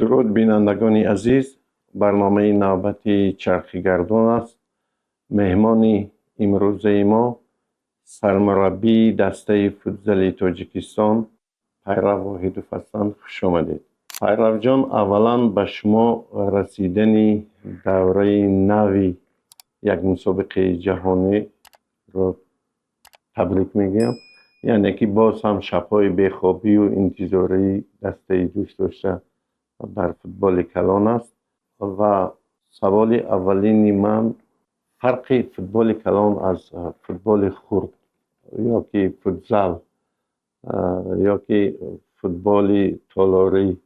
Дуруд, бинандагони азиз! Барномаи навбатии Чархи гардон аст. Меҳмони имрӯзаи мо сармураббии дастаи футзали Тоҷикистон Пайрав Воҳидов ҳастанд. Хушомадед, Пайравҷон. Аввалан, ба шумо расидани давраи нави як мусобиқаи ҷаҳониро табрик мегӯям, яъне ки боз ҳам шабҳои бехобию интизории дастаи дӯстдошта дар футболи калон аст. Ва саволи аввалини ман: фарқи футболи калон аз футболи хурд ё ки футзал, ё ки футболи толорӣ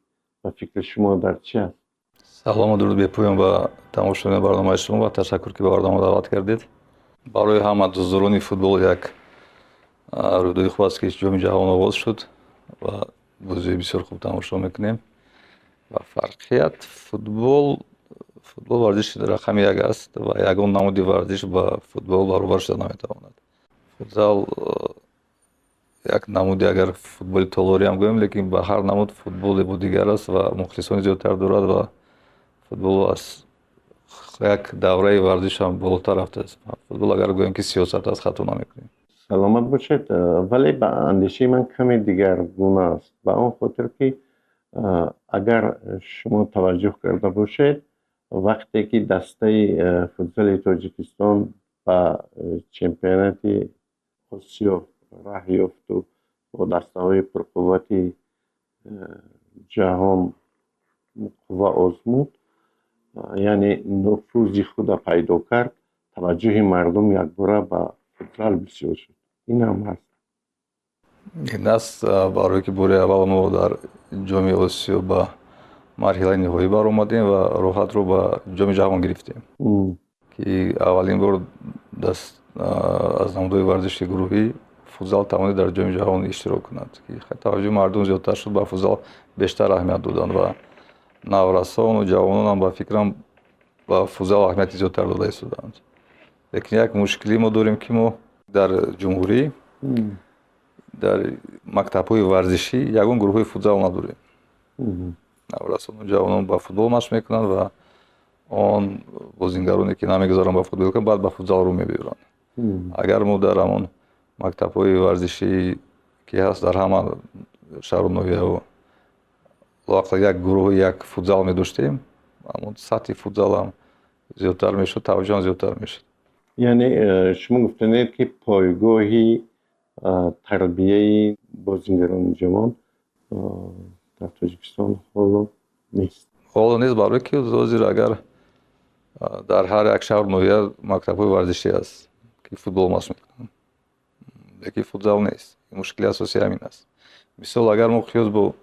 ба фикри шумо дар чи аст? Салому дуруд бепоён ба тамошобинони барномаи шумо ва ташаккур, ки ба барнома даъват кардед. Барои ҳама дӯстдорони футбол як рӯйдоди хуб аст, ки Ҷоми ҷаҳон оғоз шуд ва бозиҳои бисёр хуб тамошо мекунем. Ва фарқият: футбол варзиши рақами як аст ва ягон намуди варзиш ба футбол баробар шуда наметавонад. Футзал як намуди, агар футболи толориам гӯем, лекин ба ҳар намуд футболе бо дигар аст ва мухлисони зиёдтар дорад ва футбол аз як давраи варзишам болотар рафтааст. Футбол, агар гӯем, ки сиёсат аст, хато намекунем. Саломат бошед, вале ба андешаи ман каме дигаргуна аст, ба он хотир ки агар шумо таваҷҷӯҳ карда бошед, вақте ки дастаи футзали Тоҷикистон ба чемпионати Осиё раҳ ёфту бо дастаҳои пурқуввати ҷаҳон қувва озмуд, яъне нуфузи худа пайдо кард, таваҷҷӯҳи мардум якбора ба футзал бисёр шуд. Ин ҳам ҳаст. Ин аст, барое ки бори аввал мо дар Ҷоми Осиё ба марҳилаи ниҳоӣ баромадем ва роҳатро ба Ҷоми ҷаҳон гирифтем, ки аввалин бор аз намудҳои варзиши гурӯҳӣ футзал тавонид дар Ҷоми ҷаҳон иштирок кунад, ки таваҷҷӯҳи мардум зиёдтар шуд, ба футзал бештар аҳамият доданд ва наврасону ҷавононам, ба фикрам, ба футзал аҳамияти зиёдтар дода истодаанд. Лекин як мушкилӣ мо дорем, ки мо дар ҷумҳурӣ дар мактабҳои варзишӣ ягон гурӯҳҳои футзал надорем. Наврасону ҷавонон ба футбол машқ мекунанд ва он бозингароне, ки намегузоранд ба футбол кунанд, баъд ба футзал рӯ мебиёранд. Агар мо дар ҳамон мактабҳои варзишӣ, ки ҳаст дар ҳама шаҳру ноҳияҳо, лоақал як гурӯҳи як футзал медоштем, ҳамон сатҳи футзалам зиёдтар мешуд, таваҷҷӯҳам зиёдтар мешуд. Яъне шумо гуфтанед, ки пойгоҳи тарбияи бозингарони ҷавон дар Тоҷикистон ҳоло нест. Ҳоло нест, барое ки ҳозир агар дар ҳар як шаҳру ноҳия мактабҳои варзишӣ аст, ки футбол машқ мекунанд, лекин футзал нест. Мушкили асосӣ ҳамин аст. Мисол, агар мо қиёс бо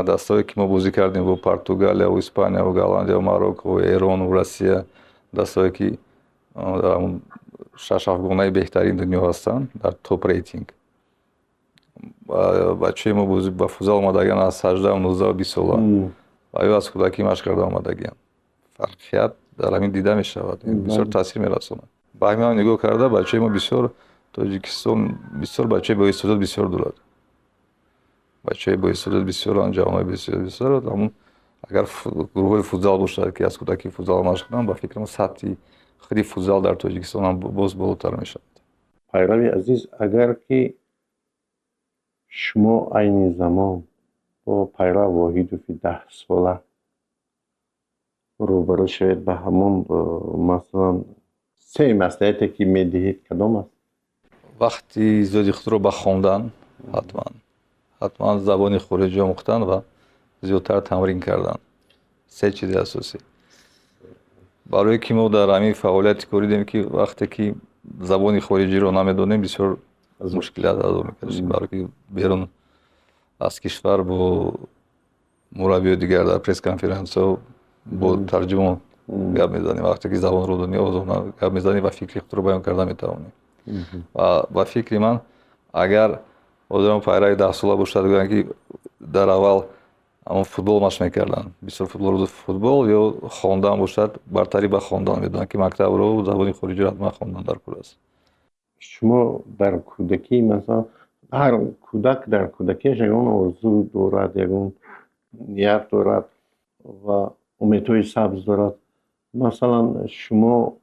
дастаҳое, ки мо бозӣ кардем, бо Португалияву Испанияву Голландияву Мароккову Эрону Россия, дастаҳое, ки дар ҳамон шаш-ҳафтгонаи беҳтарини дунё ҳастанд дар топ рейтинг, бачаҳои мо ба футзал омадагианд аз 18, 19, 20 сола ва ё аз кӯдакӣ машқ карда омадагианд. Фарқият дар ҳамин дида мешавад, бисёр таъсир мерасонад. Ба ҳамин ҳам нигоҳ карда, бачаҳои мо бисёр, Тоҷикистон бисёр бачаҳои боистеъдод бисёр дорад, бачаҳои боистеъдод бисёранд, ҷавонои бисёр. Ҳамун агар гурӯҳҳои футзал бошад, ки аз кӯдакӣ футзал машқ кунанд, ба фикрам, сатҳи худи футзал дар Тоҷикистон ҳам боз болотар мешавад. Пайрави азиз, агар ки шумо айни замон бо Пайрав Воҳидови 10-сола рӯбарӯ шавед, ба ҳамон масалан се маслиҳате, ки медиҳед, кадом аст? Вақти зиёди худро ба хондан, ҳатман, ҳатман забони хориҷӣ омӯхтан ва зиёдтар тамрин кардан. Се чизи асосӣ, барое ки мо дар ҳамин фаъолияти корӣ дидем, ки вақте ки забони хориҷиро намедонем, бисёр мушкилият азоб мекашем, барое ки берун аз кишвар бо мураббиёи дигар дар пресс-конференсиҳо бо тарҷумон гап мезанем. Вақте ки забонро донӣ, озодона гап мезанӣ ва фикри худро баён карда метавонӣ. Ва ба фикри ман, агар ҳозирам Пайрави 10-сола бошад, гӯянд, ки дар аввал ҳамон футбол машқ мекарданд бисёр, футбол ё хондан бошад, бартарӣ ба хондан медоданд, ки мактабро, забони хориҷиро ҳатман хондан дар кор аст. Шумо дар кӯдакӣ, масалан, ҳар кӯдак дар кӯдакиаш ягон орзу дорад, ягон ният дорад. Ва умедҳои сабз дорад. Масалан, шумо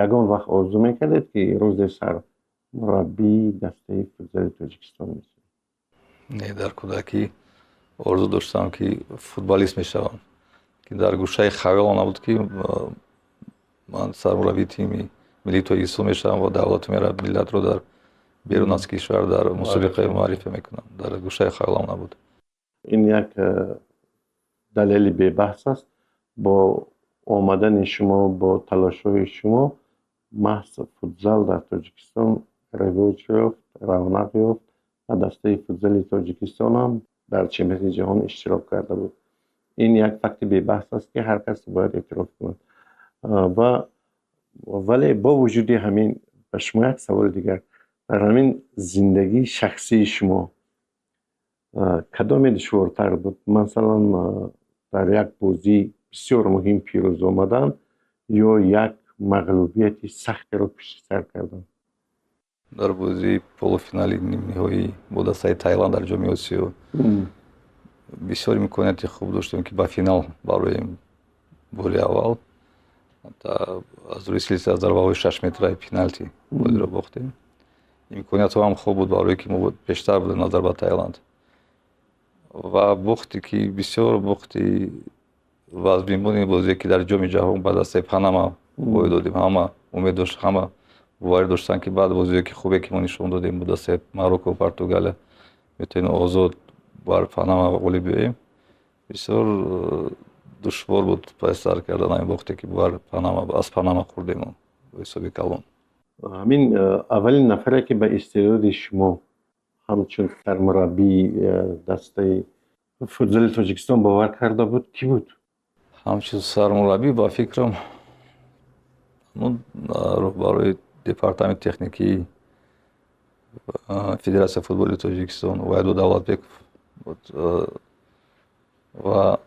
ягон вақт орзу мекардед, ки рӯзе сармураббии дастаи футзали Тоҷикистон мешавед? Не, дар кӯдакӣ орзу доштам, ки футболист мешавам, ки дар гӯшаи хаёлам набуд, ки ман сармураббии тими миллии Тоҷикистон мешавам ва давлату миллатро дар берун аз кишвар дар мусобиқа муаррифӣ мекунам. Дар гӯшаи хаёлам набуд. Ин як далели бебаҳс аст. Бо омадани шумо, бо талошҳои шумо маҳз футзал дар Тоҷикистон ривоҷ ёфт, равнақ ёфт ва дастаи футзали Тоҷикистон ҳам дар чемпионати ҷаҳон иштирок карда буд. Ин як факти бебаҳс аст, ки ҳар кас бояд эътироф кунад. Ва вале бо вуҷуди ҳамин ба шумо як саволи дигар: дар ҳамин зиндагии шахсии шумо кадоме душвортар буд? Масалан, дар як бозии бисёр муҳим пирӯз омадан ё як мағлубияти сахтеро пушти сар кардан? Дар бозии полуфинали нимниҳоӣ бо дастаи Таиланд дар Ҷоми Осиё бисёр имконияти хуб доштем, ки ба финал бароем. Бори аввал аз рӯи силсила зарбаҳои шашметраи пеналти бозиро бохтем. Имкониятҳо ҳам хуб буд, барое ки мо пештар будем назар ба Таиланд. Ва бохте, ки бисёр бохти вазмин буд, ин бозие, ки дар Ҷоми ҷаҳон ба дастаи Панама бой додем. Ҳама умед дошт, ҳама боварӣ доштанд, ки баъд бозие, ки хубе, ки мо нишон додем бо дастаи Марокко ва Португалия, метавонем озод бар Панама ғолиб биёем. Бисёр душвор буд паси сар кардан ҳамин бохте, ки бар Панама, аз Панама хӯрдем бо ҳисоби калон. Ҳамин аввалин нафаре, ки ба истеъдоди шумо ҳамчун сармураббии дастаи футзали Тоҷикистон бовар карда буд, кӣ буд? Ҳамчун сармураббӣ, ба фикрам, роҳбарои департаменти техникии Федератсияи футболи Тоҷикистон Убайдулло Давлатбеков буд ва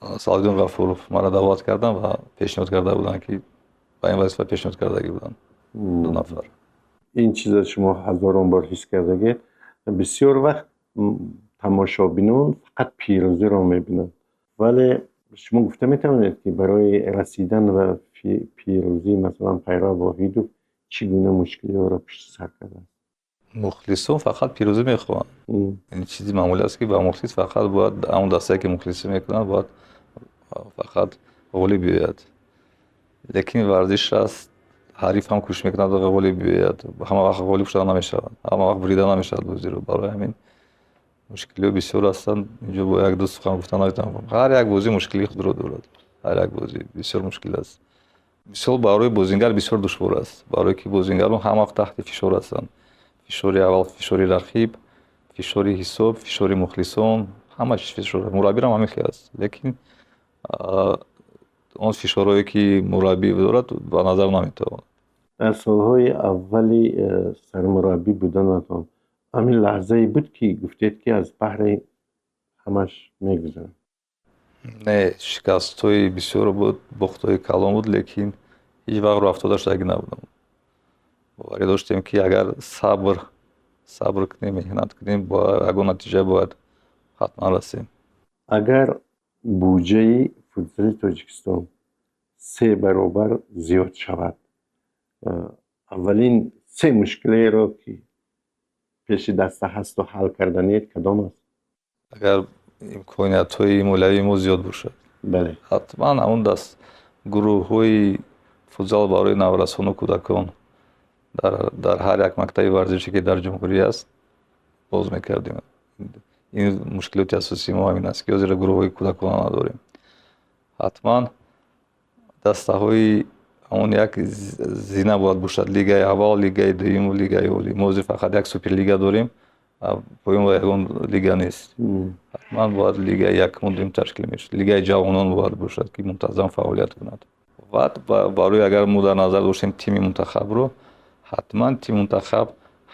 Салоҳиддин Ғафуров маро даъват карданд ва пешниҳод карда буданд, ки ба ин вазифа пешниҳод кардагӣ буданд ду нафар. Ин чизро шумо ҳазорон бор ҳис кардагед. Бисёр вақт тамошобинон фақат пирӯзиро мебинанд, вале шумо гуфта метавонед, ки барои расидан ба пирӯзӣ, масалан, Пайрав Воҳидов чӣ гуна мушкилиҳоро пушти сар кардааст? Мухлисон фақат пирӯзӣ мехоҳанд. Ин чизи маъмулӣ аст, ки ба мухлис фақат бояд ҳамон дастае, ки мухлисӣ мекунанд, бояд фақат ғолиб биёяд. Лекин варзиш аст, ҳариф ҳам кӯшиш мекунад ғолиб биёяд. Ҳама вақт ғолиб шуда намешавад, ҳама вақт бурида намешавад бозиро. Барои ҳамин мушкилиҳо бисёр ҳастанд. Инҷо бо як ду сухан гуфта наметавонам. Ҳар як бозӣ мушкилии худро дорад, ҳар як бозӣ бисёр мушкил аст. Мисол, барои бозингар бисёр душвор аст, барое ки бозингарон ҳама вақт таҳти фишор ҳастанд. Фишори аввал, фишори рақиб, фишори ҳисоб, фишори мухлисон, ҳама чиз фишор. Мураббирам ҳамин хел аст, лекин он фишорҳое, ки мураббӣ дорад, ба назар наметавонад. Дар солҳои аввали сармураббӣ буданатон ҳамин лаҳзае буд, ки гуфтед, ки аз баҳри ҳамаш мегузарам? Не, шикастҳои бисёр буд, бохтҳои калон буд, лекин ҳеҷ вақт рӯҳафтода шудагӣ набудам. Боварӣ доштем, ки агар сабр кунем, меҳнат кунем, ба ягон натиҷа бояд ҳатман расем. Агар буҷаи футзали Тоҷикистон се баробар зиёд шавад, аввалин се мушкилеро, ки пеши даста ҳасту ҳал карданиед, кадом аст? Агар имкониятҳои молиявии мо зиёд бошад, ҳатман ҳамон даст гурӯҳҳои футзал барои наврасону кӯдакон дар ҳар як мактаби варзишӣ, ки дар ҷумҳурӣ аст, боз мекардем. Ин мушкилоти асосии мо ҳамин аст, ки ҳозира гурӯҳҳои кӯдакона надорем. Ҳатман дастаҳои ҳамон як зина бояд бошад: лигаи аввал, лигаи дуюму лигаи олӣ. Мо ҳозир фақат як суперлига дорем, поён ягон лига нест. Ҳатман бояд лигаи якуму дуюм ташкил мешуд. Лигаи ҷавонон бояд бошад, ки мунтазам фаъолият кунад. Ва барои агар мо дар назар доштем тими мунтахабро, ҳатман тими мунтахаб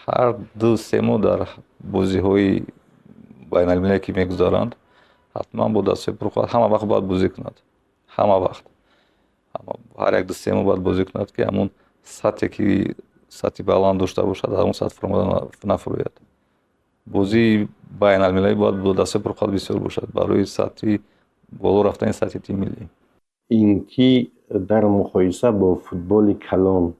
ҳар 2-3 моҳ дар бозиҳои байналмилале, ки мегузаранд, ҳатман бо дастҳои пурқувват ҳама вақт бояд бозӣ кунад. Ҳама вақт, ҳар як 2-3 моҳ бояд бозӣ кунад, ки ҳамон сатҳе, ки сатҳи баланд дошта бошад, аз он сатҳ фуромада нафурояд. Бозии байналмилалӣ бояд бо дастаи пурқувват бисёр бошад барои сатҳи боло рафтани сатҳи тими миллӣ. Ин ки дар муқоиса бо футболи калон,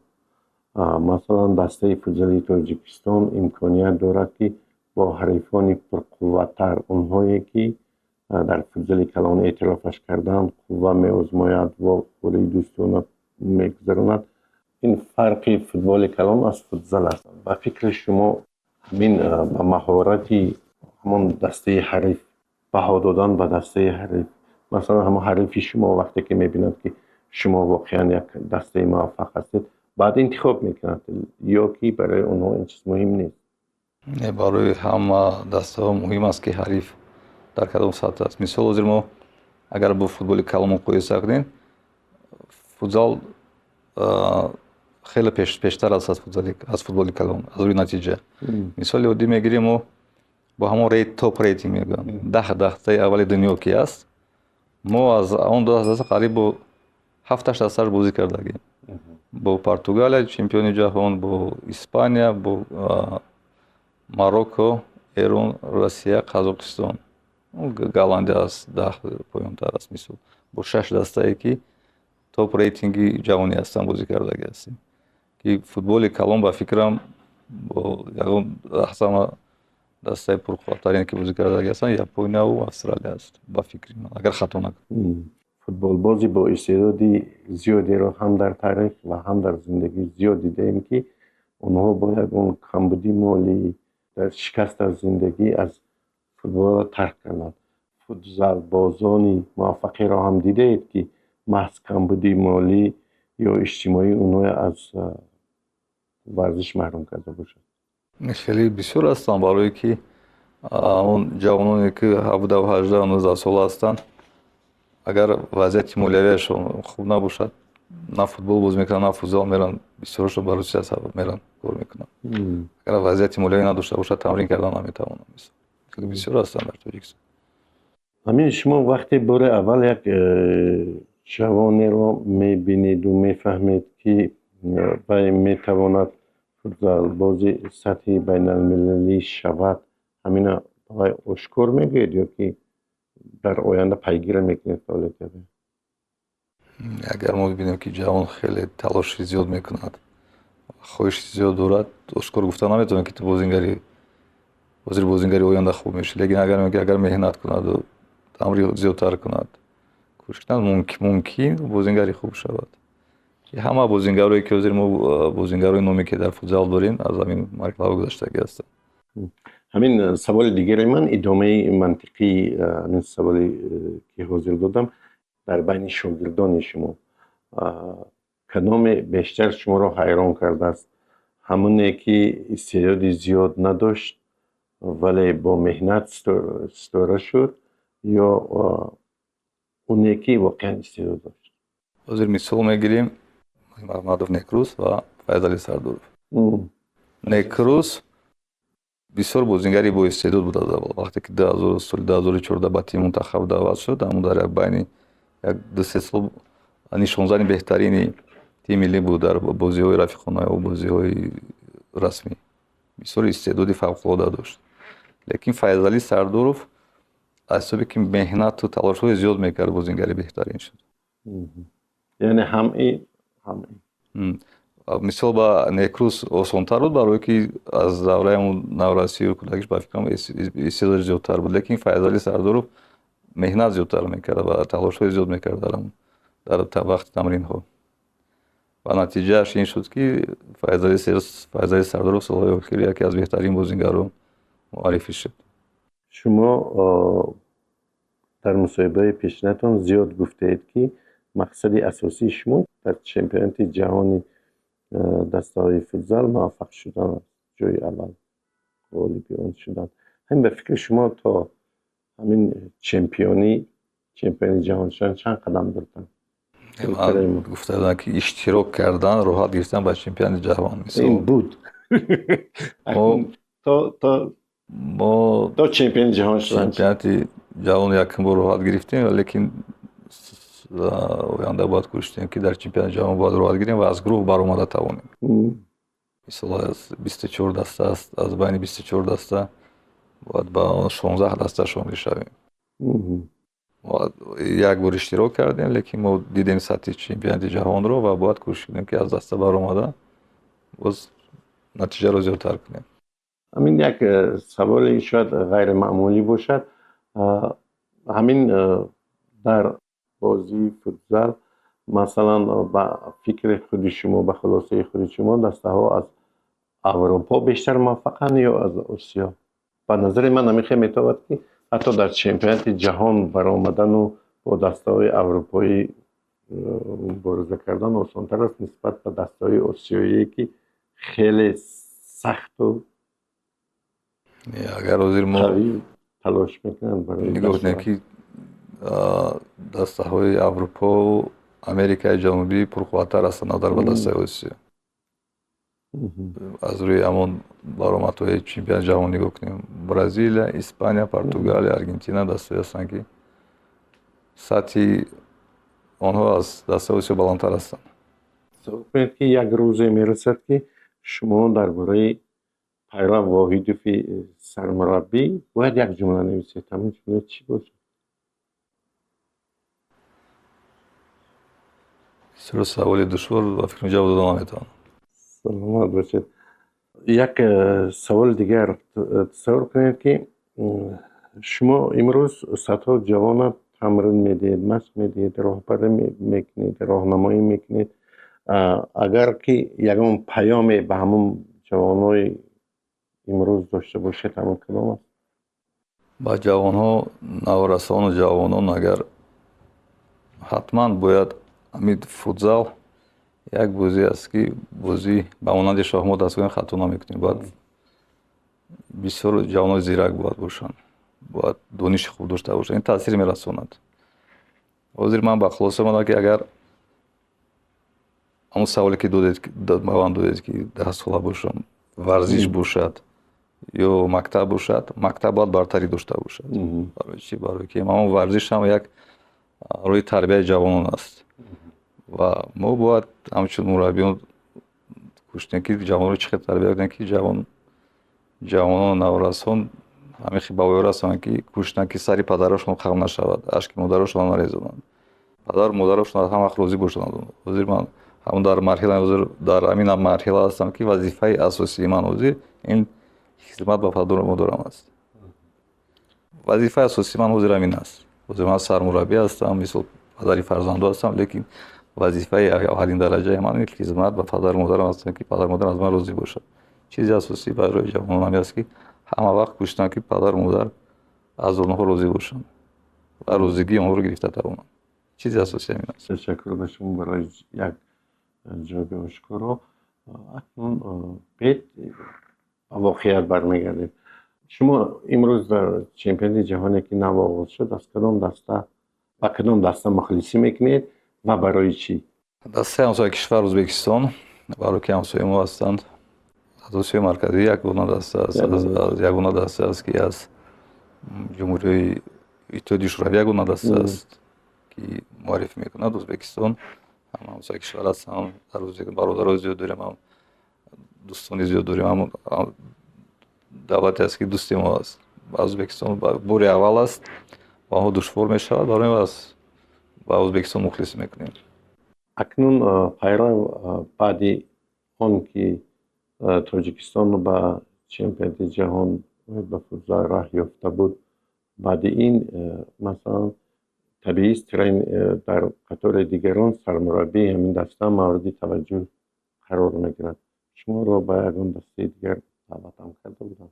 масалан, дастаи футзали Тоҷикистон имконият дорад, ки бо ҳарифони пурқувваттар, онҳое ки дар футзали калон эътирофаш карданд, қувва меозмояд, вохӯрии дӯстона мегузаронад. Ин фарқи футболи калон аз футзал аст. Ба фикри шумо, ҳамин ба маҳорати ҳамон дастаи ҳариф баҳо додан, ба дастаи ҳариф, масалан, ҳамон ҳарифи шумо вақте ки мебинад, ки шумо воқеан як дастаи муваффақ ҳастед, баъд интихоб мекунад ё ки барои онҳо ин чиз муҳим нест? Не, барои ҳама дастаҳо муҳим аст, ки ҳариф дар кадом сатҳ аст. Мисол, ҳозир мо агар бо футболи калон муқоиса кунем, футзал хеле пештар аст аз футболи калон аз рӯи натиҷа. Мисоли оддӣ мегирем: мо бо ҳамон топ рейтинг мегӯям, 10 дастаи аввали дунё ки аст, мо аз он 10 даста қариб бо ҳафташ дасташ бозӣ кардагем: бо Португалия, чемпиони ҷаҳон, бо Испания, бо Марокко, Эрон, Россия, Қазоқистон, Голландия аз 10 поёнтар аст. Мисол, бо шаш дастае, ки топ рейтинги ҷаҳонӣ ҳастанд, бозӣ кардагӣ ҳастем, ки футболи калон, ба фикрам, бо ягон ҳама дастаи пурқувваттарине, ки бозӣ кардагӣ ҳастанд, Японияву Австралия аст, ба фикри ман, агар хато накунам. Футболбози бо истеъдоди зиёдеро ҳам дар таърих ва ҳам дар зиндагӣ зиёд дидаем, ки онҳо бо ягон камбудии молӣ, дар шикаст аз зиндагӣ аз футболро тарк карданд. Футзалбозони муваффақиро ҳам дидаед, ки маҳз камбудии молӣ ё иҷтимоӣ онҳоро аз варзиш маҳрум карда бошад? Хеле бисёр ҳастанд, барое ки он ҷавононе, ки 17, 18, 19 сола ҳастанд, агар вазъияти молиявиашон хуб набошад, на футбол бозӣ мекунанд, на футзал меранд. Бисёрашон ба Русия меранд, кор мекунанд. Агар вазъияти молиявӣ надошта бошад, тамрин кардан наметавонанд. Хеле бисёр ҳастанд дар Тоҷикистон. Ҳамин шумо вақте бори аввал як ҷавонеро мебинеду мефаҳмед, ки вай метавонад футзалбози сатҳи байналмилалӣ шавад, ҳамина ба вай ошкор мегӯед ё ки дар оянда пайгирӣ мекунед фаъолияти вай? Агар мо бибинем, ки ҷавон хеле талоши зиёд мекунад, хоҳиши зиёд дорад, ошкор гуфта наметавонем, ки ту бозингари ҳозир, бозингари оянда хуб мешавӣ. Лекин агар меҳнат кунаду тамрин зиёдтар кунад, кӯшиш кунад, мумкин бозингари хуб шавад. Ҳама бозингарое, ки ҳозир мо бозингарои номе, ки дар футзал дорем, аз ҳамин марҳилаҳо гузаштагӣ ҳастанд. Ҳамин саволи дигари ман идомаи мантиқии ҳамин саволе, ки ҳозир додам. Дар байни шогирдони шумо кадоме бештар шуморо ҳайрон кардааст? Ҳамоне, ки истеъдоди зиёд надошт, вале бо меҳнат ситора шуд, ё оне, ки воқеан истеъдод дошт? Ҳозир мисол мегирем Маҳмадов Некрӯз ва Файзали Сардоров. Некрӯз бисёр бозингари боистеъдод буд аз аввал. Вақте ки соли 2014 ба тими мунтахаб даъват шуд, ҳамон дар як байни як ду-се сол нишонзани беҳтарини тими миллӣ буд дар бозиҳои рафиқонаву бозиҳои расмӣ. Бисёр истеъдоди фавқулода дошт. Лекин Файзалӣ Сардоров аз ҳисоби ки меҳнату талошҳои зиёд мекард, бозингари беҳтарин шуд. Яъне ҳам ин, ҳам ин. Мисол, ба Некрӯз осонтар буд, барое ки аз давраи ҳамун наврасию кӯдакиш, ба фикрам, истеъдодаш зиёдтар буд. Лекин Файзалӣ Сардоров меҳнат зиёдтар мекард ва талошҳои зиёд мекард дар вақти тамринҳо ва натиҷааш ин шуд, ки Файзалӣ Сардоров солҳои охир яке аз беҳтарин бозингарон муаррифӣ шуд. Шумо дар мусоҳибаи пешинатон зиёд гуфтаед, ки мақсади асосии шумо дар чемпионати ҷаҳони дастаҳои футзал муваффақ шудан аст, ҷои аввал, ғолиби он шудан. Ҳамин ба фикри шумо, то ҳамин чемпиони ҷаҳон шудан чанд қадам дуртар? Ман гуфта будам, ки иштирок кардан, роҳат гирифтан ба чемпионати ҷаҳон. Ин буд мо то чемпиони ҷаҳон шудан. Чемпионати ҷаҳон якум бор роҳат гирифтем, лекин оянда бояд кӯшиш кунем, ки дар чемпионати ҷаҳон бояд роҳат гирем ва аз гурӯҳ баромада тавонем. Мисол, аз 24 даста аст, аз байни 24 даста Бояд ба 16 даста шомил шавем. Як бор иштирок кардем, лекин мо дидем сатҳи чемпионати ҷаҳонро ва бояд кӯшиш кунем, ки аз даста баромада боз натиҷаро зиёдтар кунем. Ҳамин як саволе шояд ғайримаъмулӣ бошад. Ҳамин дар бозии футзал, масалан, ба фикри худи шумо, ба хулосаи худи шумо, дастаҳо аз Аврупо бештар муваффақанд ё аз Осиё? Ба назари ман, ҳамин метавонад, ки ҳатто дар чемпионати ҷаҳон баромадану бо дастаҳои аврупоӣ мубориза кардан осонтар аст нисбат ба дастаҳои осиёие, ки хеле сахту Агар ҳозир мо қавӣ талош мекунанд барои нигоҳ кунем, ки дастаҳои Аврупо, Америкаи Ҷанубӣ пурқувваттар ҳастанд назар ба дастаи Осиё. Аз рӯи ҳамон баромадҳои чемпионати ҷаҳон нигоҳ кунем, Бразилия, Испания, Португалия, Аргентина дастаҳое ҳастанд, ки сатҳи онҳо аз дастаи Осиё баландтар ҳастанд. Тасаввур кунед, ки як рӯзе мерасад, ки шумо дар бораи Пайрав Воҳидови сармураббӣ бояд як ҷумла нависед. Ҳамин ҷумла чӣ бошад? Бисёр саволи душвор, ба фикрам, ҷавоб дода наметавонам. Саломат бошед. Як саволи дигар. Тасаввур кунед, ки шумо имрӯз садҳо ҷавона тамрин медиҳед, машқ медиҳед, роҳбарӣ мекунед, роҳнамоӣ мекунед. Агар ки ягон паёме ба ҳамон ҷавонои имрӯз дошта бошед, ҳамон кадом аст? Ба ҷавонҳо, наврасону ҷавонон, агар ҳатман бояд ҳамин футзал як бозӣ аст, ки бозӣ ба монанди шоҳмот аст, гӯем, хато намекунем. Бояд бисёр ҷавонои зирак бояд бошанд, бояд дониши хуб дошта бошанд. Ин таъсир мерасонад. Ҳозир ман ба хулоса омадам, ки агар ҳамон саволе, ки додед, ба ман додед, ки 10 сола бошам, варзиш бошад ё мактаб бошад, мактаб бояд бартарӣ дошта бошад. Барои чӣ? Барои ки ҳамон варзиш ҳам як роҳи тарбияи ҷавонон аст ва мо бояд ҳамчун мураббиён кӯшидем, ки ҷавонро чӣ хел тарбия кунем, ки ҷавонону наврасон ҳамин хел ба воя расонанд, ки кӯшиданд, ки сари падарошон хам нашавад, ашки модарошонро нарезонанд, падару модарошон аз ҳама вақт розӣ бошанд. Ҳозир ман ҳамон дар марҳила, ҳозир дар ҳамин марҳила ҳастам, ки вазифаи асосии ман ҳозир ин хизмат ба падару модарам аст. Вазифаи асосии ман ҳозир ҳамин аст. Ҳозир ман сармураббӣ ҳастам, мисол, падари фарзандо ҳастам, лекин вазифаи аввалин дараҷаи ман ин хизмат ба падару модарам аст, ки падару модарам аз ман розӣ бошад. Чизи асосӣ барои ҷавонон ҳамин аст, ки ҳама вақт кӯшиданд, ки падару модар аз онҳо розӣ бошанд ва розигии онҳоро гирифта тавонанд. Чизи асосӣ ҳамин аст. Ташаккур ба шумо барои як ҷавоби ошкоро. Акнун бед ба воқеият бармегардем. Шумо имрӯз дар чемпионати ҷаҳоне, ки нав оғоз шуд, аз кадом даста, ба кадом даста мухлисӣ мекунед ва барои чӣ? Дастаи ҳамсояи кишвар, Ӯзбекистон, барои ки ҳамсояи мо ҳастанд. Аз Осиёи Марказӣ ягона даста аст, ягона даста аст, ки аз Ҷумҳуриҳои Иттиҳоди Шӯравӣ ягона даста аст, ки муаррифӣ мекунад. Ӯзбекистон ҳам ҳамсояи кишвар аст, ҳам дар бародарои зиёд дорем, ҳам дӯстони зиёд дорем, ҳам давлате аст, ки дӯсти мо аст. Ӯзбекистон бори аввал аст ва онҳо душвор мешавад, барои ба Ӯзбекистон мухлисӣ мекунем. Акнун, Пайрав, баъди он ки Тоҷикистон ба чемпионати ҷаҳон ба футзал раҳ ёфта буд, баъди ин, масалан, табиист, дар қатори дигарон сармураббии ҳамин даста мавриди таваҷҷӯҳ қарор мегирад. Шуморо ба ягон дастаи дигар даъватам карда буданд?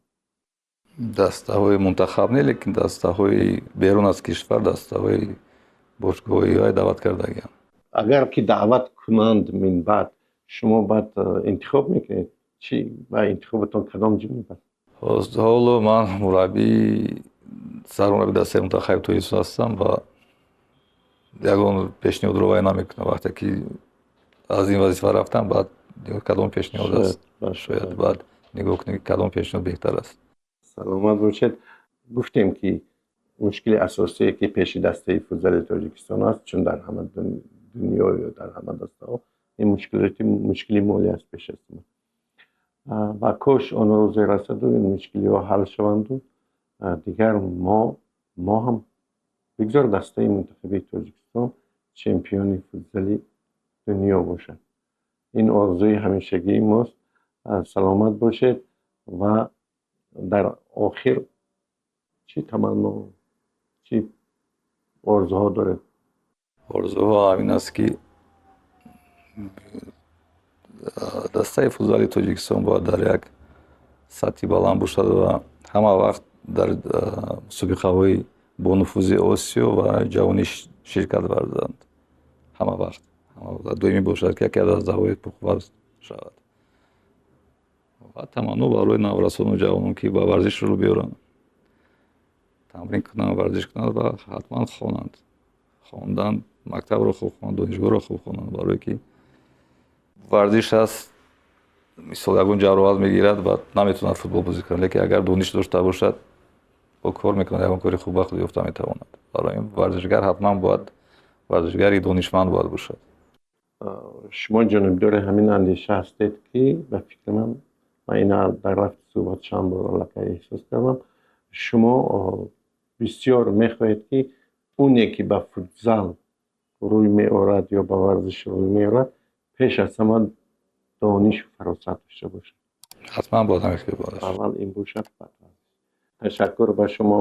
Дастаҳои мунтахаб не, лекин дастаҳои берун аз кишвар, дастаҳои бошгоҳиҳое даъват кардагиам. Агар ки даъват кунанд минбаъд, шумо баъд интихоб мекунед? Чӣ ба интихобатон кадом ҷониб аст? Ҳоло ман мураббӣ, сармурабби дастаи мунтахаби Тоҷикистон ҳастам ва ягон пешниҳодро вай намекунам. Вақте ки аз ин вазифа рафтам, баъд кадом пешниҳод аст, шояд баъд нигоҳ кунем, ки кадом пешниҳод беҳтар аст. Саломат бошед. Гуфтем, ки мушкили асосие, ки пеши дастаи футзали Тоҷикистон аст, чун дар ҳама дунё ё дар ҳама дастаҳо ин мушкилоти мушкили молӣ аст пеш аз ҳама, ва кош он рӯзе расаду ин мушкилиҳо ҳал шаванду. Дигар мо ҳам бигзор дастаи мунтахаби Тоҷикистон чемпиони футзали дунё бошад. Ин орзуи ҳамешагии мост. Саломат бошед ва дар охир чӣ таманно, чӣ орзуҳо доред? Орзуҳо ҳамин аст, ки дастаи футзали Тоҷикистон бояд дар як сатҳи баланд бошад ва ҳама вақт дар мусобиқаҳои бонуфузи Осиё ва ҷаҳонӣ ширкат варзанд. Ҳама вақт доимӣ бошад, ки яке аз дастаҳои пурқувват шавад. Ва таманно барои наврасону ҷавонон, ки ба варзиш рӯ биёранд, тамрин кунанд, варзиш кунанд ва ҳатман хонанд. Хондан, мактабро хуб хонанд, донишгоҳро хуб хонанд, барое ки варзиш аст, мисол, ягон ҷароҳат мегирад ва наметавонад футбол бозӣ кунад, лекин агар дониш дошта бошад, бо кор мекунад, ягон кори хуб ба худ ёфта метавонад. Барои ин варзишгар ҳатман бояд варзишгари донишманд бояд бошад. Шумо ҷонибдори ҳамин андеша ҳастед, ки ба фикри ман, ман ина дар рафти суҳбат чанд бор аллакай эҳсос кардам, шумо бисёр мехоҳед, ки оне ки ба футзал рӯй меорад ё ба варзиш рӯй меорад, пеш аз ҳама донишу фаросат дошта бошад. Ҳатман бояд ҳамин хел бошад. Аввал ин бошад, баъд варзиш. Ташаккур ба шумо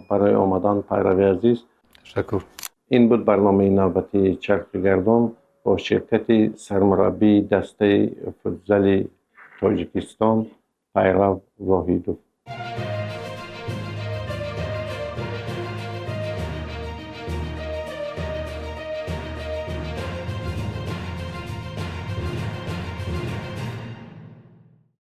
барои омадан, Пайрави азиз. Ташаккур. Ин буд барномаи навбатии «Чархи гардон» бо ширкати сармураббии дастаи футзали Тоҷикистон Пайрав Воҳидов.